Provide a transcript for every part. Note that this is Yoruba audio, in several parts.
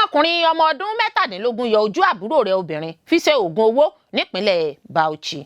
Ọ̀dọ́mọkùnrin ọmọ ọdún 17 yọ ojú àbúrò rẹ̀ obìnrin fi ṣe oògùn owó nípínlẹ̀ Bauchi.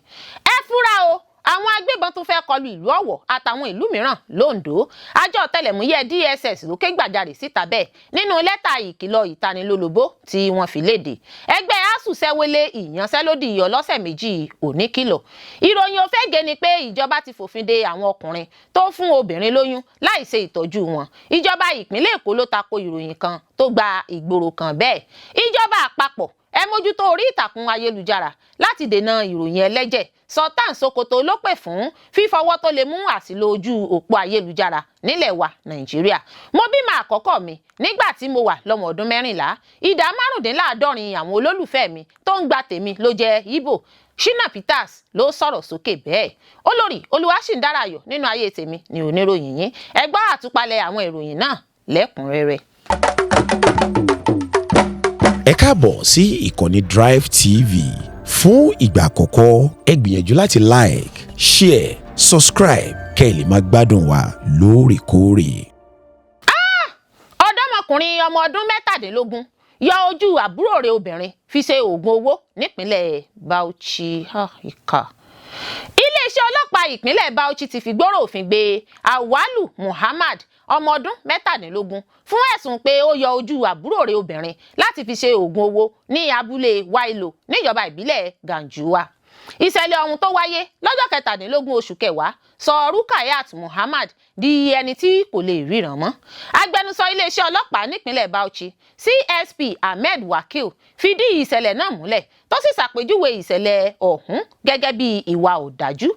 Ẹ fura o, àwọn agbébọn tún fẹ́ kọlu ìlú Ọ̀wọ̀ àtàwọn ìlú mìíràn lóńdó. Àjọ ọ̀tẹlẹ̀múyẹ́ DSS ló ké gbàjarè síta bẹ́ẹ̀ nínú lẹ́tà ìkìlọ̀ ìtanilólobó tí wọ́n fi léde. Ẹgbẹ́ ASUU ṣẹ́wélé ìyanṣẹ́lódì ọlọ́sẹ̀ 2 oníkìlọ̀. Ìròyìn òfégè ni pé ìjọba ti fòfin de àwọn ọkùnrin tó fún obìnrin lóyún láì ṣe ìtọ́jú wọn. Ìjọba ìpínlẹ̀ Èkó ló tako ìròyìn kan tó gba ìgboro kan bẹ́ẹ̀. Ìjọba àpapọ̀, ẹ mójútó orí ìtàkùn ayélujára láti dènà ìròyìn ẹlẹ́jẹ̀. Sultan Sokoto ló pè fún fífọwọ́ tó lè mú àṣìlò ojú òpó ayélujára nílẹ̀ wa Nàìjíríà. Mo bímọ àkọ́kọ́ mi nígbà tí mo wà lọ́mọ ọdún 14. Ìdá 75 àwọn olólùfẹ́ mi tó ń gba tèmi ló jẹ́ Ìgbò. Shina Peters ló sọ̀rọ̀ sókè bẹ́ẹ̀. Olórí Olúwaṣìndárayọ̀ nínú ayé tèmi ni oníròyìn yín. Ẹ gbọ́ àtúpalẹ̀ àwọn ìròyìn náà lẹ́kùnrẹ́rẹ́. Ẹ káàbọ̀ sí ìkànnì Drive TV. Fún ìgbà àkọ́kọ́, ẹ gbìyànjú láti like, share, subscribe kẹ́ ẹ lè máa gbádùn wa lóòrèkóòrè. Ọ̀dọ́mọkùnrin ọmọ ọdún 17 yọ ojú àbúrò rẹ̀ obìnrin fi ṣe oògùn owó nípínlẹ̀ Bauchi. Ah, ìkà. Iléeṣẹ́ ọlọ́pàá ìpínlẹ̀ Bauchi ti fi gbọ́rọ̀ òfin gbé Awalu Muhammad, ọmọ ọdún 17, fún ẹ̀sùn pé ó yọ ojú àbúrò rẹ̀ obìnrin láti fi ṣe oògùn owó ní abúlé Wailo níjọba ìbílẹ̀ Ganjuwa. Ìṣẹ̀lẹ̀ ọ̀hún tó wáyé lọ́jọ́ 17 oṣù kẹwàá sọ Rukayat Muhammad di ẹni tí kò lè ríran mọ́. Agbẹnusọ iléeṣẹ́ ọlọ́pàá nípínlẹ̀ Bauchi, CSP Ahmed Wakil, fìdí ìṣẹ̀lẹ̀ náà múlẹ̀, tó sì ṣàpèjúwe ìṣẹ̀lẹ̀ ọ̀hún gẹ́gẹ́ bí ìwà ọ̀dájú.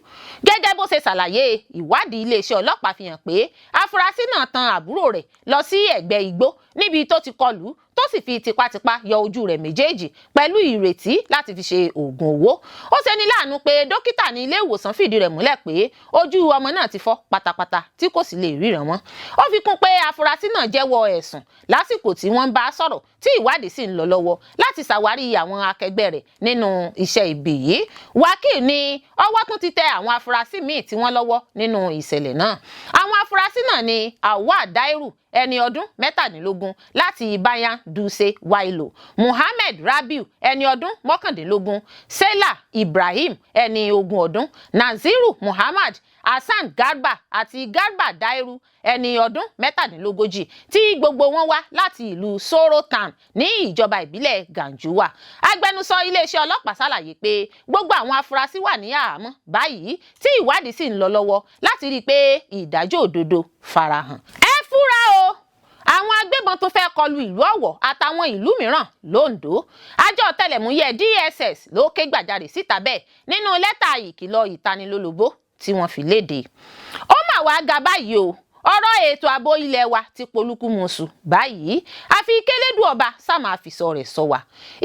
Gẹ́gẹ́ bó ṣe ṣàlàyé, ìwádìí iléeṣẹ́ ọlọ́pàá fi hàn pé afurasí náà tan àbúrò rẹ̀ lọ sí ẹ̀gbẹ́ igbó níbi tó ti kọlù, tó sì fi tipátipá yọ ojú rẹ̀ méjèèjì pẹ̀lú ìrètí láti fi ṣe oògùn owó. Ó ṣeni láàánú pé dókítà ní ilé ìwòsàn fìdí rẹ̀ múlẹ̀ pé ojú ọmọ náà ti fọ́ pátápátá tí kò sì lè ríran mọ́. Ó fi kún pé afurasí náà jẹ́wọ́ ẹ̀sùn lásìkò tí wọ́n ń bá a sọ̀rọ̀, tí ìwádìí sì ń lọ lọ́wọ́ láti ṣàwárí àwọn akẹgbẹ́ rẹ̀ nínú iṣẹ́ ibi yìí. Wákìl ní ọwọ́ tún ti tẹ àwọn afurasí míì tí wọ́n lọ́wọ́ nínú ìṣẹ̀lẹ̀ náà. Àwọn afurasí náà ni Awa Dairu, ẹni ọdún 17, láti Bayan Dutse Wailo, Muhammed Rabiu, ẹni ọdún 19, Sela Ibrahim, ẹni 20 ọdún, Naziru Muhammad, Hasan Garba àti Garba Dairu, ẹni ọdún 37, tí gbogbo wọn wá láti ìlú Soro Town ní ìjọba ìbílẹ̀ Ganjuwa. Agbẹnusọ iléeṣẹ́ ọlọ́pàá ṣàlàyé pé gbogbo àwọn afurasí wà ní àhámọ́ báyìí, tí ìwádìí sì ń lọ lọ́wọ́ láti rí i pé ìdájọ́ òdodo farahàn. Ẹ fura o, àwọn agbébọn tó fẹ́ kọlu ìlú Ọ̀wọ̀ àtàwọn ìlú mìíràn lóńdó. Àjọ ọ̀tẹlẹ̀múyẹ́ DSS ló ké gbàjarè síta bẹ́ẹ̀ nínú lẹ́tà ìkìlọ̀ ìtanilólobó tí wọ́n fi léde. Ó mà wá ga báyìí o, ọ̀rọ̀ ètò ààbò ilé wa ti polúkúmuṣu báyìí, àfi kélédù ọba sáma àfìsọ rẹ̀ sọ wá.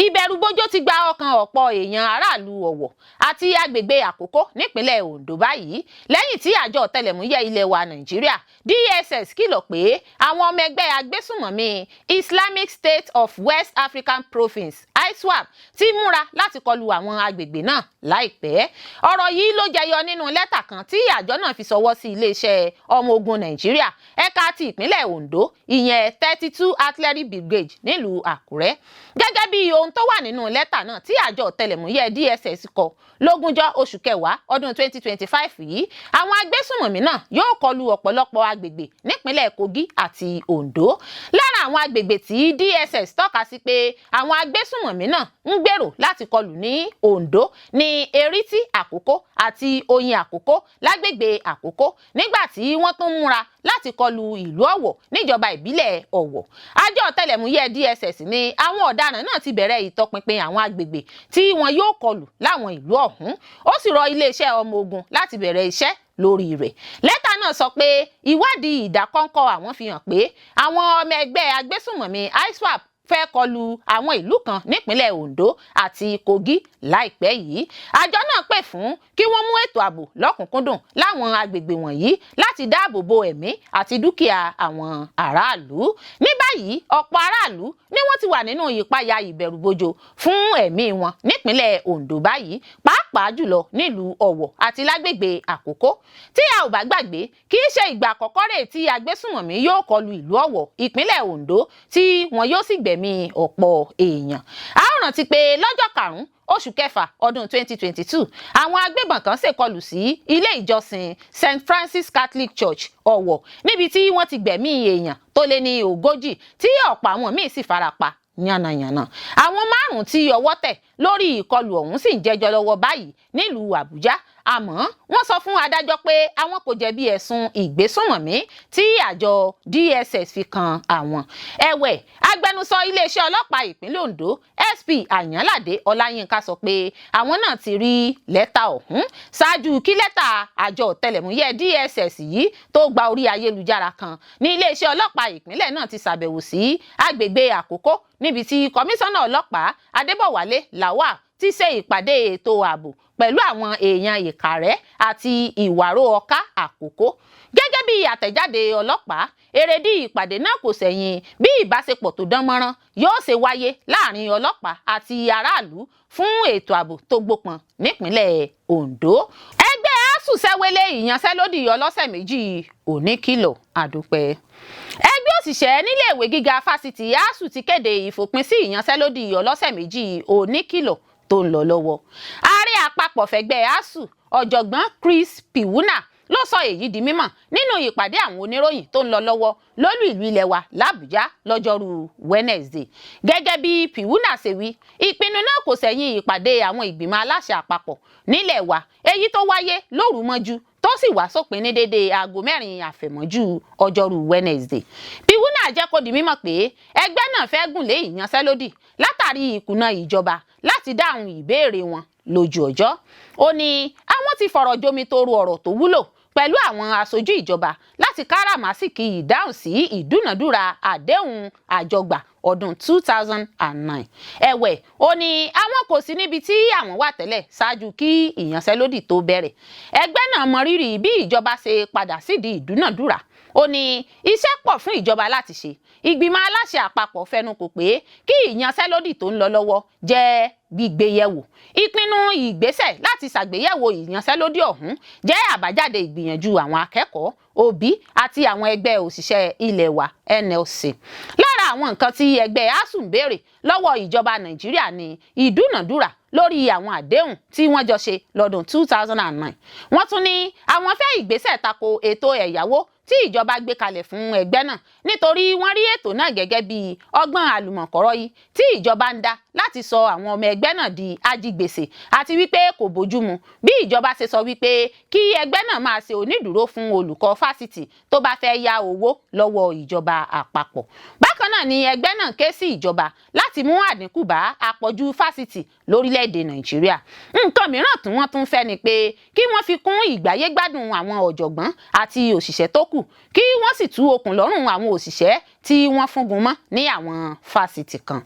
Ìbẹ̀rùbojo ti gba ọkàn ọ̀pọ̀ èèyàn aráàlú Ọ̀wọ̀ àti agbègbè Àkókó nípínlẹ̀ Ondo báyìí, lẹ́yìn tí àjọ ọ̀tẹlẹ̀múyẹ́ ilé wa Nàìjíríà DSS kìlọ̀ pé àwọn ọmọ ẹgbẹ́ agbésùnmọ̀mí Islamic State of West African Province, ISWAP, ti múra láti kọlu àwọn agbègbè náà láìpẹ́. Ọ̀rọ̀ yìí ló jẹyọ nínú lẹ́tà kan tí àjọ náà fi ṣọwọ́ sí iléeṣẹ́ ọmọ ogun Nàìjíríà ẹ̀ka ti ìpínlẹ̀ Ondo, ìyẹn 32 Artillery Brigade nílùú Àkúrẹ́. Gẹ́gẹ́ bí ohun tó wà nínú lẹ́tà náà tí àjọ ọ̀tẹlẹ̀múyẹ́ DSS kọ lógúnjọ́ oṣù kẹwàá ọdún 2025 yìí, àwọn agbésùnmọ̀mí náà yóò kọlu ọ̀pọ̀lọpọ̀ agbègbè nípínlẹ̀ Kogi àti Ondo. Lára àwọn agbègbè tí DSS tọ́ka sí pé àwọn agbésùnmọ̀mí náà ń gbèrò láti kọlù ní Ondo ní Erítí Àkókó àti Oyin Àkókó lágbègbè Àkókó, nígbà tí wọ́n tún múra láti kọlu ìlú Ọ̀wọ̀ níjọba ìbílẹ̀ Ọ̀wọ̀. Àjọ ọ̀tẹlẹ̀múyẹ́ DSS ní àwọn ọ̀daràn náà ti bẹ̀rẹ̀ ìtọpinpin àwọn agbègbè tí wọn yóò kọlù láwọn ìlú ọ̀hún. Ó sì rọ iléeṣẹ́ ọmọ ogun láti bẹ̀rẹ̀ iṣẹ́ lórí rẹ̀. Lẹ́tà náà sọ pé ìwádìí ìdákọ́ńkọ́ àwọn fi hàn pé àwọn ọmọ ẹgbẹ́ agbésùnmọ̀mí ISWAP fẹ́ kọlu àwọn ìlú kan nípínlẹ̀ Ondo àti Kogi láìpẹ́ yìí. Àjọ náà pè fún kí wọ́n mú ètò ààbò lọ́kùnkúndùn láwọn agbègbè wọ̀nyí láti dáàbò bo ẹ̀mí àti dúkìá àwọn aráàlú. Ní báyìí, ọ̀pọ̀ aráàlú ni wọ́n ti wà nínú ìpayà ìbẹ̀rùbojo fún ẹ̀mí wọn nípínlẹ̀ Ondo báyìí, pàápàá pàápàá jùlọ nílùú Ọ̀wọ̀ àti lágbègbè Àkókó. Tí a ò bá gbàgbé, kì í ṣe ìgbà àkọ́kọ́ rèé tí agbésùnmọ̀mí yóò kọlu ìlú Ọ̀wọ̀, ìpínlẹ̀ Ondo, tí wọn yóò sì gbẹ̀mí ọ̀pọ̀ èèyàn. A ó rántí pé lọ́jọ́ 5 oṣù kẹfà ọdún 2022, àwọn agbébọn kan ṣèkọlù sí ilé ìjọsìn St Francis Catholic Church, Ọ̀wọ̀, níbi tí wọ́n ti gbẹ̀mí èèyàn tó lé ní 40, tí ọ̀pọ̀ àwọn míì sì farapa yànnàyànnà. Àwọn 5 tí ọwọ́ tẹ̀ lórí ìkọlù ọ̀hún sì ń jẹ́jọ́ lọ́wọ́ báyìí nílùú Àbújá, àmọ́ wọ́n sọ fún adájọ́ pé àwọn kò jẹ̀bi ẹ̀sùn ìgbésùnmọ̀mí tí àjọ DSS fi kan àwọn. Ẹ̀wẹ̀, agbẹnusọ iléeṣẹ́ ọlọ́pàá ìpínlẹ̀ Ondo, SP Àyànládé Ọláyínká, sọ pé àwọn náà ti rí lẹ́tà ọ̀hún ṣáájú kí lẹ́tà àjọ ọ̀tẹlẹ̀múyẹ́ DSS yìí tó gba orí ayélujára kan. Ní iléeṣẹ́ ọlọ́pàá ìpínlẹ̀ náà ti ṣàbẹ̀wò sí agbègbè Àkókó, níbi tí kọmíṣánná ọlọ́pàá Adébọ̀wálé Lawal ti ṣe ìpàdé ètò ààbò pẹ̀lú àwọn èèyàn Ìkàrẹ́ àti Ìwàrò Ọ̀ká Àkókó. Gẹ́gẹ́ bí àtẹ̀jáde ọlọ́pàá, èrèdí ìpàdé náà kò sẹ̀yìn bí ìbáṣepọ̀ tó dán mọ́rán yóò ṣe wáyé láàrin ọlọ́pàá àti aráàlú fún ètò ààbò tó gbópọn nípínlẹ̀ Ondo. Ẹgbẹ́ ASUU ṣẹ́wélé ìyanṣẹ́lódì ọlọ́sẹ̀ 2 oníkìlọ̀. Àdúpẹ́. Ẹgbẹ́ òṣìṣẹ́ níléèwé gíga fásitì ASUU ti kéde ìfòpin sí ìyanṣẹ́lódì ọlọ́sẹ̀ 2 oníkìlọ̀ tó ń lọ lọ́wọ́. Ààrẹ àpapọ̀ fẹ̀gbẹ́ ASUU, ọ̀jọ̀gbọ́n Chris Piwuna, ló sọ èyí di mímọ̀ nínú ìpàdé àwọn oníròyìn tó ń lọ lọ́wọ́ lólú ìlú ilẹ̀ wa làbújá lọ́jọ́rú Wednesday. Gẹ́gẹ́ bí Piwuna ṣe wí, ìpinnu náà kò sẹ̀yìn ìpàdé àwọn ìgbìmọ̀ aláṣẹ àpapọ̀ nílẹ̀ wa, èyí tó wáyé lóru mọ́jú tó sì wá sópin ní dédé aago 4 àfẹ̀mọ́jú ọjọ́rú Wednesday. Piwuna jẹ́ kó di mímọ̀ pé ẹgbẹ́ náà fẹ́ gùn lé ìyanṣẹ́lódì látàrí ìkùnà ìjọba láti dáhùn ìbéèrè wọn lójú ọjọ́. Ó ní àwọn ti fọ̀rọ̀ jomi toro ọ̀rọ̀ tó wúlò pẹ̀lú àwọn aṣojú ìjọba láti káràmásìkì ìdáhùn sí ìdúnàdúrà àdéhùn àjọgbà ọdún 2009. Ẹ̀wẹ̀, ó ní àwọn kò sí níbi tí àwọn wà tẹ́lẹ̀ ṣáájú kí ìyanṣẹ́lódì tó bẹ̀rẹ̀. Ẹgbẹ́ náà mọrírì bí ìjọba ṣe padà sídìí ìdúnàdúrà. Ó ní iṣẹ́ pọ̀ fún ìjọba láti ṣe. Ìgbìmọ̀ aláṣẹ àpapọ̀ fẹnu kò pé kí ìyanṣẹ́lódì tó ń lọ lọ́wọ́ jẹ́ gbígbéyẹ̀wò. Ìpinnu ìgbésẹ̀ láti ṣàgbéyẹ̀wò ìyanṣẹ́lódì ọ̀hún jẹ́ àbájáde ìgbìyànjú àwọn akẹ́kọ̀ọ́, òbí àti àwọn ẹgbẹ́ òṣìṣẹ́ ilé wa NLC. Lára àwọn nǹkan tí ẹgbẹ́ ASUU ń béèrè lọ́wọ́ ìjọba Nàìjíríà ní ìdúnàdúrà lórí àwọn àdéhùn tí wọ́n jọ ṣe lọ́dún 2009. Wọ́n tún ní àwọn fẹ́ ìgbésẹ̀ tako ètò ẹ̀yáwó tí ìjọba gbé kalẹ̀ fún ẹgbẹ́ náà, nítorí wọ́n rí ètò náà gẹ́gẹ́ bí ọgbọ́n àlùmọ̀kọ́rọ́ yìí tí ìjọba ń dá láti sọ àwọn ọmọ ẹgbẹ́ náà di ajigbèsè, àti wípé kò bójúmu bí ìjọba ṣe sọ wípé kí ẹgbẹ́ náà máa ṣe onídùúró fún olùkọ́ fásitì tó bá fẹ́ yá owó lọ́wọ́ ìjọba àpapọ̀. Bákan náà ni ẹgbẹ́ náà ké sí ìjọba láti mú àdínkù bá àpọ̀jù fásitì lórílẹ̀‐èdè Nàìjíríà. Nǹkan mìíràn tí wọ́n tún fẹ́ ni pé kí wọ́n fi kún ìgbáyégbádùn àwọn ọ̀jọ̀gbọ́n àti òṣìṣẹ́ tó kù, kí wọ́n sì tú okùn lọ́rùn àwọn òṣìṣẹ́ tí wọ́n fúngun mọ́ ní àwọn fásitì kan.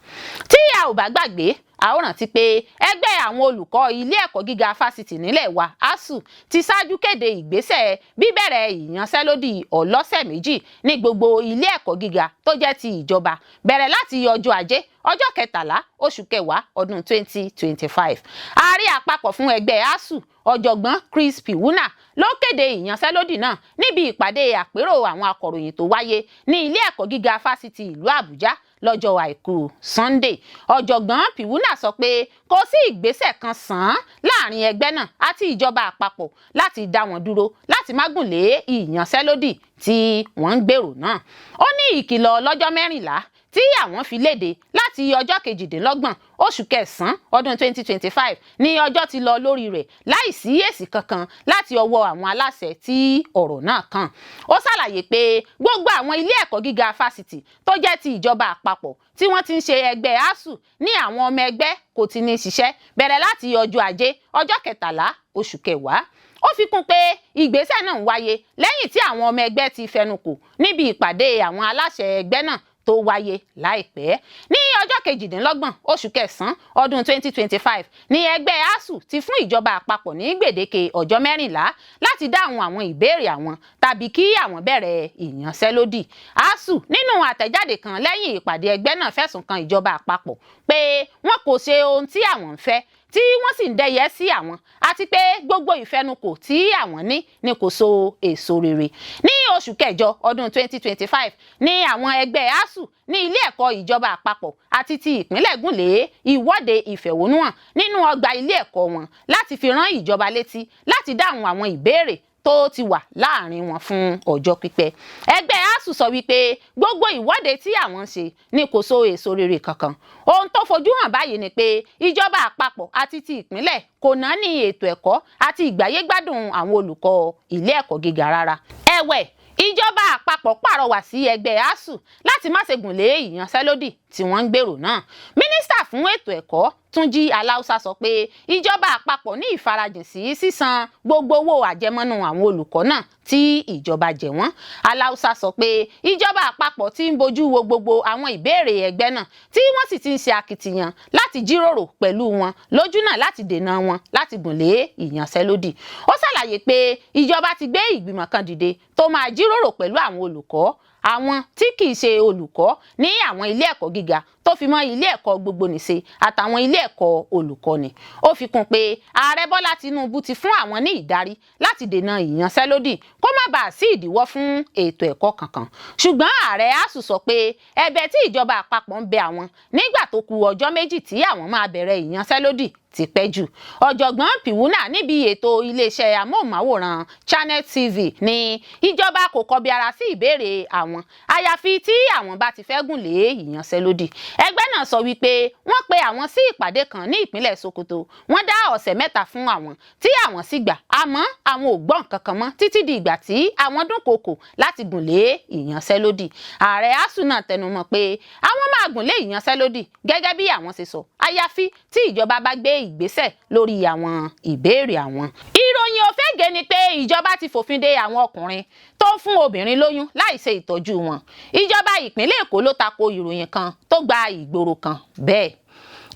Tí a ò bá gbàgbé, a ó rántí pé ẹgbẹ́ àwọn olùkọ́ ilé ẹ̀kọ́ gíga fásitì nílẹ̀ wa, ASUU, ti ṣáájú kéde ìgbésẹ̀ bíbẹ̀rẹ̀ ìyanṣẹ́lódì ọlọ́sẹ̀ 2 ní gbogbo ilé ẹ̀kọ́ gíga tó jẹ́ ti ìjọba, bẹ̀rẹ̀ láti ọjọ́ Ajé, ọjọ́ 13 oṣù kẹwàá ọdún 2025. Ààrẹ àpapọ̀ fún ẹgbẹ́ ASUU, ọ̀jọ̀gbọ́n Chris Piwuna, ló kéde ìyanṣẹ́lódì náà níbi ìpàdé àpérò àwọn akọ̀ròyìn tó wáyé ní ilé ẹ̀kọ́ gíga fásitì ìlú Àbújá lọ́jọ́ Àìkú Sunday. Ọ̀jọ̀gbọ́n Piwuna sọ pé kò sí ìgbésẹ̀ kan sàn án láàrin ẹgbẹ́ náà àti ìjọba àpapọ̀ láti dá wọn dúró láti má gùn lé ìyanṣẹ́lódì tí wọ́n ń gbèrò náà. Ó ní ìkìlọ̀ ọlọ́jọ́ 14 tí àwọn fi léde láti ọjọ́ 28 oṣù kẹsàn-án ọdún 2025 ní ọjọ́ ti lọ lórí rẹ̀ láìsí èsì kankan láti ọwọ́ àwọn aláṣẹ tí ọ̀rọ̀ náà kàn. Ó ṣàlàyé pé gbogbo àwọn ilé ẹ̀kọ́ gíga fásitì tó jẹ́ ti ìjọba àpapọ̀ tí wọ́n ti ń ṣe ẹgbẹ́ ASUU ní àwọn ọmọ ẹgbẹ́ kò ti ní ṣiṣẹ́ bẹ̀rẹ̀ láti ọjọ́ Ajé, ọjọ́ 13 oṣù kẹwàá. Ó fi kún pé ìgbésẹ̀ náà ń wáyé lẹ́yìn tí àwọn ọmọ ẹgbẹ́ ti fẹnukò níbi ìpàdé àwọn aláṣẹ ẹgbẹ́ náà tó wáyé láìpẹ́. Ní ọjọ́ 28 oṣù kẹsàn-án ọdún 2025 ní ẹgbẹ́ ASUU ti fún ìjọba àpapọ̀ ní gbèdéke ọjọ́ 14 láti dáhùn àwọn ìbéèrè àwọn tàbí kí àwọn bẹ̀rẹ̀ ìyanṣẹ́lódì. ASUU nínú àtẹ̀jáde kan lẹ́yìn ìpàdé ẹgbẹ́ náà fẹ̀sùn kan ìjọba àpapọ̀ pé wọn kò ṣe ohun tí àwọn ń fẹ́. tí wọ́n sì ń dẹ́yẹ sí àwọn, àti pé gbogbo ìfẹnukò tí àwọn ní ni kò so èso rere. Ní oṣù kẹjọ ọdún 2025 ní àwọn ẹgbẹ́ ASUU ní ilé ẹ̀kọ́ ìjọba àpapọ̀ àti ti ìpínlẹ̀ gùnlé ìwọ́de ìfẹ̀hónúhàn nínú ọgbà ilé ẹ̀kọ́ wọn láti fi rán ìjọba létí láti dáhùn àwọn ìbéèrè tó ti wà láàrin wọn fún ọjọ́ pípẹ́. Ẹgbẹ́ ASUU sọ wípé gbogbo ìwọ́de tí àwọn ń ṣe ni kò so èso rere kankan. Ohun tó fojú hàn báyìí ni pé ìjọba àpapọ̀ àti ti ìpínlẹ̀ kò náání ètò ẹ̀kọ́ àti ìgbáyégbádùn àwọn olùkọ́ ilé ẹ̀kọ́ gíga rárá. Ẹ̀wẹ̀, ìjọba àpapọ̀ pàrọwà sí ẹgbẹ́ ASUU láti má ṣe gùnlé ìyanṣẹ́lódì tí wọ́n ń gbèrò náà. Mínísítà fún ètò ẹ̀kọ́ Túnjí Aláùsá sọ pé ìjọba àpapọ̀ ní ìfarajìn sí sísan gbogbo owó àjẹmọ́nú àwọn olùkọ́ náà tí ìjọba jẹ wọ́n. Aláùsá sọ pé ìjọba àpapọ̀ ti ń bojú wo gbogbo àwọn ìbéèrè ẹgbẹ́ náà, tí wọ́n sì ti ń ṣe akitiyan láti jíròrò pẹ̀lú wọn lójúnà láti dènà wọn láti gùnlé ìyanṣẹ́lódì. Ó ṣàlàyé pé ìjọba ti gbé ìgbìmọ̀ kan dìde tó máa jíròrò pẹ̀lú àwọn olùkọ́, àwọn tí kì í ṣe olùkọ́ ní àwọn ilé ẹ̀kọ́ gíga tó fi mọ́ ilé ẹ̀kọ́ gbogbonìṣe àtàwọn ilé ẹ̀kọ́ olùkọ́ni. Ó fi kún pé ààrẹ Bọ́lá Tinubu ti fún àwọn ní ìdarí láti dènà ìyanṣẹ́lódì kó má bàa sí ìdíwọ́ fún ètò ẹ̀kọ́ kankan. Ṣùgbọ́n ààrẹ ASUU sọ pé ẹ̀bẹ̀ tí ìjọba àpapọ̀ ń bẹ àwọn nígbà tó kù ọjọ́ méjì tí àwọn máa bẹ̀rẹ̀ ìyanṣẹ́lódì ti pẹ́ jù. Ọ̀jọ̀gbọ́n Piwuna níbi ètò iléeṣẹ́ amóhùnmáwòrán Channel TV ní ìjọba kò kọbi ara sí ìbéèrè àwọn, àyàfi tí àwọn bá ti fẹ́ gùn lé ìyanṣẹ́lódì. Ẹgbẹ́ náà sọ wípé wọ́n pe àwọn sí ìpàdé kan ní ìpínlẹ̀ Sokoto, wọ́n dá ọ̀sẹ̀ mẹ́ta fún àwọn tí àwọn sì gbà, àmọ́ àwọn ò gbọ́ nǹkan kan mọ́ títí di ìgbà tí àwọn dúnkokò láti gùn lé ìyanṣẹ́lódì. Ààrẹ ASUU náà tẹnumọ́ pé àwọn máa gùn lé ìyanṣẹ́lódì gẹ́gẹ́ bí àwọn ṣe sọ, àyàfi tí ìjọba bá gbé ìgbésẹ̀ lórí àwọn ìbéèrè àwọn. Ìròyìn òfégè ni pé ìjọba ti fòfin de àwọn ọkùnrin tó ń fún obìnrin lóyún láì ṣe ìtọ́jú wọn. Ìjọba ìpínlẹ̀ Èkó ló tako ìròyìn kan tó gba ìgboro kan bẹ́ẹ̀.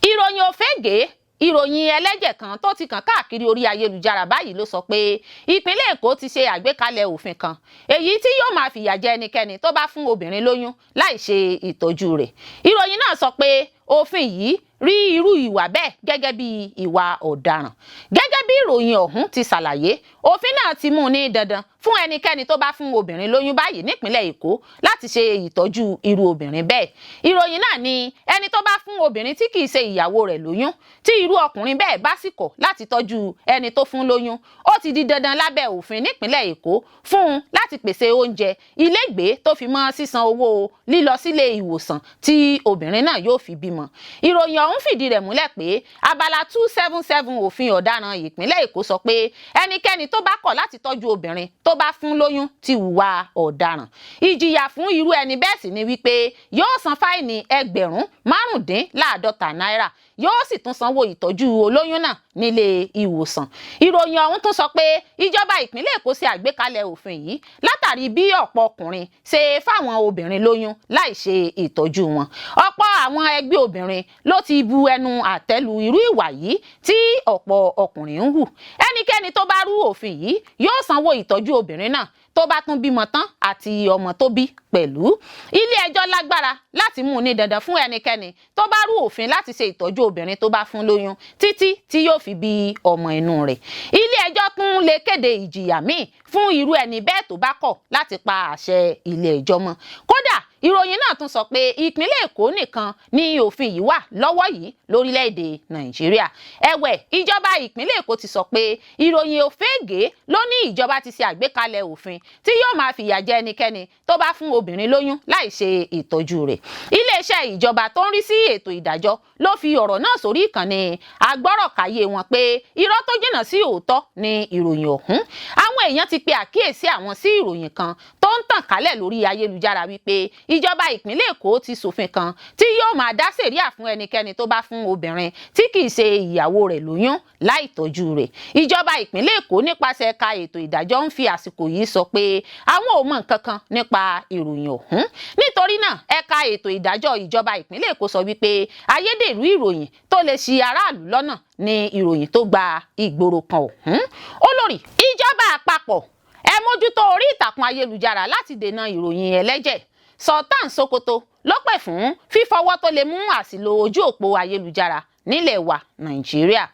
Ìròyìn òfégè, ìròyìn ẹlẹ́jẹ̀ kan tó ti kàn káàkiri orí ayélujára báyìí ló sọ pé ìpínlẹ̀ Èkó ti ṣe àgbékalẹ̀ òfin kan èyí tí yóò máa fìyà jẹ ẹnikẹ́ni tó bá fún obìnrin lóyún láì ṣe ìtọ́jú rẹ̀. Ìròyìn náà sọ pé òfin yìí rí irú ìwà bẹ́ẹ̀ gẹ́gẹ́ bí ìwà ọ̀daràn. Gẹ́gẹ́ bí ìròyìn ọ̀hún ti ṣàlàyé, òfin náà ti mú ní dandan fún ẹnikẹ́ni tó bá fún obìnrin lóyún báyìí nípínlẹ̀ Èkó láti ṣe ìtọ́jú irú obìnrin bẹ́ẹ̀. Ìròyìn náà ní ẹni tó bá fún obìnrin tí kìí ṣe ìyàwó rẹ̀ lóyún, tí irú ọkùnrin bẹ́ẹ̀ bá sì kọ̀ láti tọ́jú ẹni tó fún lóyún, ó ti di dandan lábẹ́ òfin nípínlẹ̀ Èkó fún un láti pèsè oúnjẹ, ilégbèé tó fi mọ́ sísan owó lílọ sílé ìwòsàn tí obìnrin náà yóò fi bímọ. Ìròyìn ọ̀hún fìdí rẹ̀ múlẹ̀ pé abala 277 òfin ọ̀daràn ìpínlẹ̀ Èkó sọ pé ẹnikẹ́ni tó bá kọ̀ láti tọ́jú obìnrin tó bá fún lóyún ti hùwà ọ̀daràn. Ìjìyà fún irú ẹni bẹ́ẹ̀ sì ni wípé yóò san fáìní 55,000 náírà, yóò sì tún sanwó ìtọ́jú olóyún náà nílé ìwòsàn. Ìròyìn ọ̀hún tún sọ pé ìjọba ìpínlẹ̀ Èkó ṣe àgbékalẹ̀ òfin yìí látàrí bí ọ̀pọ̀ ọkùnrin ṣe fáwọn obìnrin lóyún láì ṣe ìtọ́jú wọn. Ọ̀pọ̀ àwọn ẹgbẹ́ obìnrin ló ti bu ẹnu àtẹ́ lu irú ìwà yìí tí ọ̀pọ̀ ọkùnrin ń hù. Ẹnikẹ́ni tó bá rú òfin yìí yóò sanwó ìtọ́jú obìnrin náà tó bá tún bímọ tán àti ọmọ tó bí pẹ̀lú. Ilé ẹjọ́ lágbára láti mú un ní dandan fún ẹnikẹ́ni tó bá rú òfin láti ṣe ìtọ́jú obìnrin tó bá fún lóyún títí tí yóò fi bí ọmọ inú rẹ̀. Ilé ẹjọ́ tún lè kéde ìjìyà míì fún irú ẹni bẹ́ẹ̀ tó bá kọ̀ láti pa àṣẹ ilé ẹjọ́ mọ́. Kódà ìròyìn náà tún sọ pé ìpínlẹ̀ Èkó nìkan ni òfin yìí wà lọ́wọ́ yìí lórílẹ̀‐èdè Nàìjíríà. Ẹ̀wẹ̀, ìjọba ìpínlẹ̀ Èkó ti sọ pé ìròyìn òfégè ló ní ìjọba ti ṣe àgbékalẹ̀ òfin tí yóò máa fìyà jẹ ẹnikẹ́ni tó bá fún obìnrin lóyún láì ṣe ìtọ́jú rẹ̀. Iléeṣẹ́ ìjọba tó ń rí sí ètò ìdájọ́ ló fi ọ̀rọ̀ náà sórí ìkànnì agbọ́rọ̀káyé wọn pé irọ́ tó jìnnà sí òótọ́ ni ìròyìn ọ̀hún. Àwọn èèyàn ti pe àkíyèsí àwọn sí ìròyìn kan tó ń tàn kálẹ̀ lórí ayélujára wípé ìjọba ìpínlẹ̀ Èkó ti ṣòfin kan tí yóò máa dá sẹ̀ríà fún ẹnikẹ́ni tó bá fún obìnrin tí kìí ṣe ìyàwó rẹ̀ lóyún láì tọ́jú rẹ̀. Ìjọba ìpínlẹ̀ Èkó nípasẹ̀ ẹ̀ka ètò ìdájọ́ ń fi àsìkò yìí sọ pé àwọn ò mọ nǹkan kan nípa ìròyìn ọ̀hún. Nítorí náà ẹ̀ka ètò ìdájọ́ ìjọba ìpínlẹ̀ Èkó sọ wípé ayédèrú ìròyìn tó lè ṣì aráàlú lọ́nà ni ìròyìn tó gba ìgboro kan ọ̀hún. Olórí ìjọba àpapọ̀ ẹ mójútó orí ìtàkùn ayélujára láti dènà ìròyìn ẹlẹ́jẹ̀. Sultan Sokoto ló pè fún fífọwọ́ tó lè mú àṣìlò ojú òpó ayélujára Nílẹ̀ wa Nàìjíríà.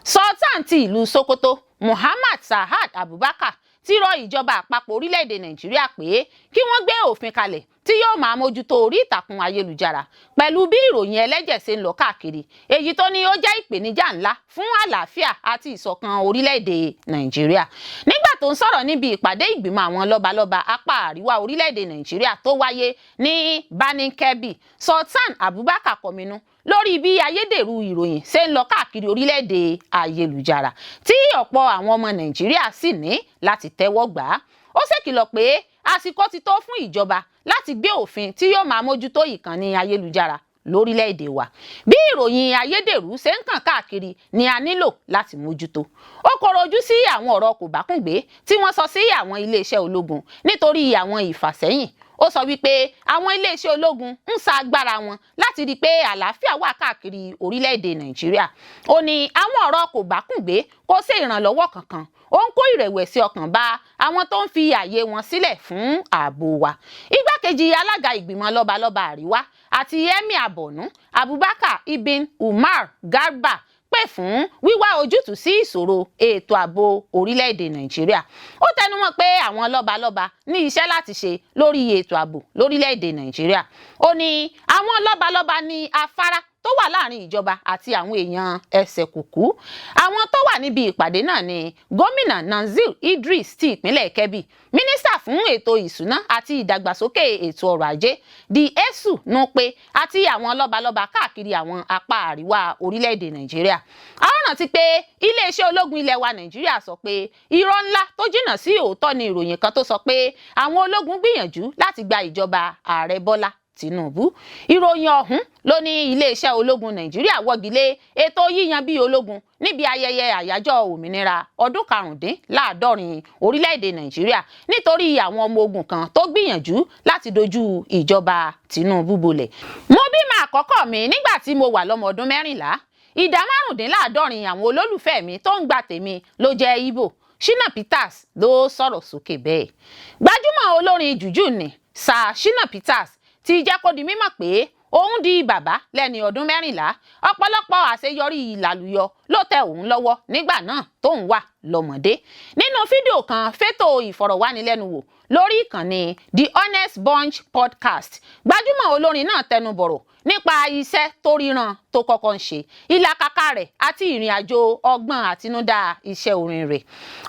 Sultan ti ìlú Sokoto, Muhammad Sa'ad Abubakar, ti rọ ìjọba àpapọ̀ orílẹ̀-èdè Nàìjíríà pé kí wọ́n gbé òfin kalẹ̀ tí yóò máa mójútó orí ìtàkùn ayélujára pẹ̀lú bí ìròyìn ẹlẹ́jẹ̀ ṣe ń lọ káàkiri, èyí tó ní ó jẹ́ ìpèníjà ńlá fún àlàáfíà àti ìṣọ̀kan orílẹ̀-èdè Nàìjíríà. Nígbà tó ń sọ̀rọ̀ níbi ìpàdé ìgbìmọ̀ àwọn lọ́balọ́ba apá àríwá orílẹ̀-èdè Nàìjíríà tó wáyé ní Birnin Kebbi, Sultan Abubakar kọminú lórí bí ayédèrú ìròyìn ṣe ń lọ káàkiri orílẹ̀-èdè ayélujára, tí ọ̀pọ̀ àwọn ọmọ Nàìjíríà sì ní láti tẹ́wọ́ gbà á. Ó ṣèkìlọ̀ pé àsìkò ti tó fún ìjọba láti gbé òfin tí yóò máa mójútó ìkànnì ayélujára lórílẹ̀‐èdè wa. Bí ìròyìn ayédèrú ṣe ń kàn káàkiri ni a nílò láti mójútó. Ó kọ̀rọ̀ ojú sí àwọn ọ̀rọ̀ kòbákùngbé tí wọ́n sọ sí àwọn iléeṣẹ́ ológun nítorí àwọn ìfàsẹ́yìn. Ó sọ wípé àwọn iléeṣẹ́ ológun ń sa agbára wọn láti rí i pé àlàáfíà wà káàkiri orílẹ̀-èdè Nàìjíríà. Ó ní àwọn ọ̀rọ̀ kòbákùngbé kò ṣe ìrànlọ́wọ́ kankan, ó ń kó ìrẹ̀wẹ̀sì ọkàn bá àwọn tó ń fi ààyè wọn sílẹ̀ fún ààbò wa. Igbákejì alága ìgbìmọ̀ lọ́balọ́ba àríwá àti Emir Borno, Abubakar Ibn Umar Garba, pè fún wíwá ojútùú sí ìṣòro ètò ààbò orílẹ̀-èdè Nàìjíríà. Ó tẹnumọ́ pé àwọn lọ́balọ́ba ní iṣẹ́ láti ṣe lórí ètò ààbò lórílẹ̀-èdè Nàìjíríà. Ó ní àwọn lọ́balọ́ba ní afárá tó wà láàrin ìjọba àti àwọn èèyàn ẹsẹ̀ kùkú. Àwọn tó wà níbi ìpàdé náà ni Gómìnà Nazir Idris ti ìpínlẹ̀ Kebbi, mínísítà fún ètò ìṣúná àti ìdàgbàsókè ètò ọrọ̀ ajé, Diesu Nupe, àti àwọn lọ́balọ́ba káàkiri àwọn apá àríwá orílẹ̀-èdè Nàìjíríà. A ó rántí pé iléeṣẹ́ ológun ilẹ̀ wa Nàìjíríà sọ pé irọ́ ńlá tó jìnnà sí òótọ́ ni ìròyìn kan tó sọ pé àwọn ológun gbìyànjú láti gba ìjọba Ààrẹ Bọ́lá Tinubu. Ìròyìn ọ̀hún ló ní iléeṣẹ́ ológun Nàìjíríà wọ́gi lé ètò yíyan bí ológun níbi ayẹyẹ àyájọ́ òmìnira ọdún 75 orílẹ̀-èdè Nàìjíríà nítorí àwọn ọmọ ogun kan tó gbìyànjú láti dojú ìjọba Tinubu bolẹ̀. Mo bímọ àkọ́kọ́ mi nígbà tí mo wà lọ́mọ ọdún 14. Ìdá 75 àwọn olólùfẹ́ mi tó ń gba tèmi ló jẹ́ Ìgbò. Shina Peters ló sọ̀rọ̀ sókè bẹ́ẹ̀. Gbajúmọ̀ olórin jùjú ni Sir Shina Peters ti jẹ́ kó di mímọ̀ pé òun di bàbá lẹ́ni ọdún 14. Ọ̀pọ̀lọpọ̀ àṣeyọrí ìlàlùyọ ló tẹ òun lọ́wọ́ nígbà náà tóun wà lọ́mọdé. Nínú fídíò kan fétò ìfọ̀rọ̀wánilẹ́nuwò lórí ìkànnì The Honest Bunch Podcast, gbajúmọ̀ olórin náà tẹnu bọ̀rọ̀ nípa iṣẹ́ tó ríran tó kọ́kọ́ ń ṣe, ìlàkàkà rẹ̀ àti ìrìn àjò ọgbọ́n àtinúdá iṣẹ́ orin rẹ̀.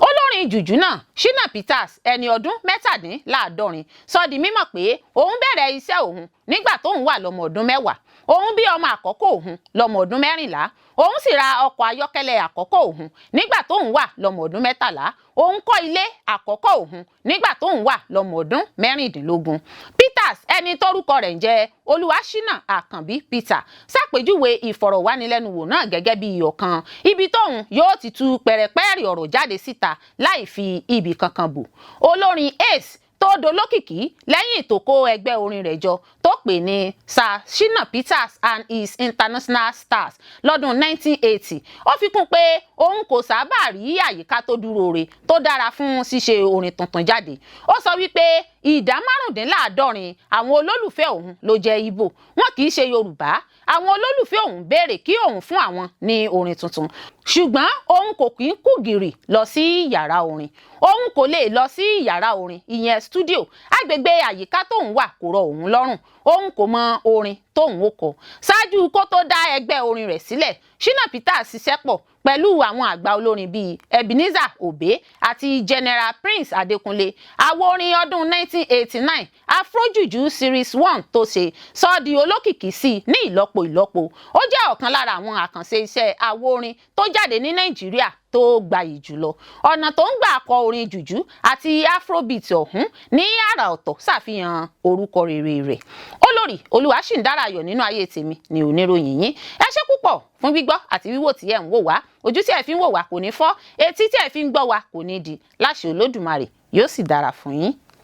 Olórin jùjú náà, Shina Peters, ẹni ọdún 77, sọ di mímọ̀ pé òun bẹ̀rẹ̀ iṣẹ́ òun nígbà tóun wà lọ́mọ ọdún 10. Òun bí ọmọ àkọ́kọ́ òun lọ́mọ ọdún 14. Òun sì ra ọkọ̀ ayọ́kẹ́lẹ́ àkọ́kọ́ òun nígbà tóun wà lọ́mọ ọdún 13. Òun kọ́ ilé àkọ́kọ́ òun nígbà tóun wà lọ́mọ ọdún 16. Peters, ẹni tórúkọ rẹ̀ ń jẹ́ Olúwaṣínà Àkànbí Peter, ṣàpèjúwe ìfọ̀rọ̀wánilẹ́nuwò náà gẹ́gẹ́ bí ọ̀kan ibi tóun yóò ti tú pẹ̀rẹ̀pẹ̀rẹ̀ ọ̀rọ̀ jáde síta láì fi ibì kankan bò. Olórin Ace tó dolókìkí lẹ́yìn tó kó ẹgbẹ́ orin rẹ̀ jọ tó pè ní Sir Shina Peters and His International Stars lọ́dún 1980, ó fi kún pé òun kò sábà rí àyíká tó dúró re tó dára fún ṣíṣe orin tuntun jáde. Ó sọ wípé ìdá 75 àwọn olólùfẹ́ òun ló jẹ́ Ìgbò, wọn kì í ṣe Yorùbá. Àwọn olólùfẹ́ òun béèrè kí òun fún àwọn ní orin tuntun, ṣùgbọ́n òun kò kí ń kú gìrì lọ sí yàrá orin. Òun kò lè lọ sí yàrá orin, ìyẹn studio. Agbègbè àyíká tóun wà kò rọ òun lọ́rùn. Òun kò mọ orin tóun ó kọ. Ṣáájú kó tó dá ẹgbẹ́ orin rẹ̀ sílẹ̀, Shina Peters ṣiṣẹ́ pọ̀ pẹ̀lú àwọn àgbà olórin bíi Ebenezer Obey àti General Prince Adékúnlé. Àwo orin ọdún 1989, Afrojuju Series 1, tó ṣe sọ di olókìkí sí i ní ìlọ́po ìlọ́po. Ó jẹ́ ọ̀kan lára àwọn àkànṣe iṣẹ́ àwo orin tó jáde ní Nàìjíríà tó gbayì jùlọ. Ọ̀nà tó ń gbà kọ orin jùjú àti afrobeat ọ̀hún ní àrà ọ̀tọ̀ ṣàfihàn orúkọ rere rẹ̀. Olórí Olúwaṣìndára Ayọ̀ nínú ayé tèmi ni oníròyìn yín. Ẹ ṣé púpọ̀ fún gbígbọ́ àti wíwò tí ẹ̀ ń wò wá. Ojú tí ẹ fi ń wò wá kò ní fọ́, etí tí ẹ fi ń gbọ́ wá kò ní di. Láṣẹ Olódùmarè, yóò sì dára fún yín.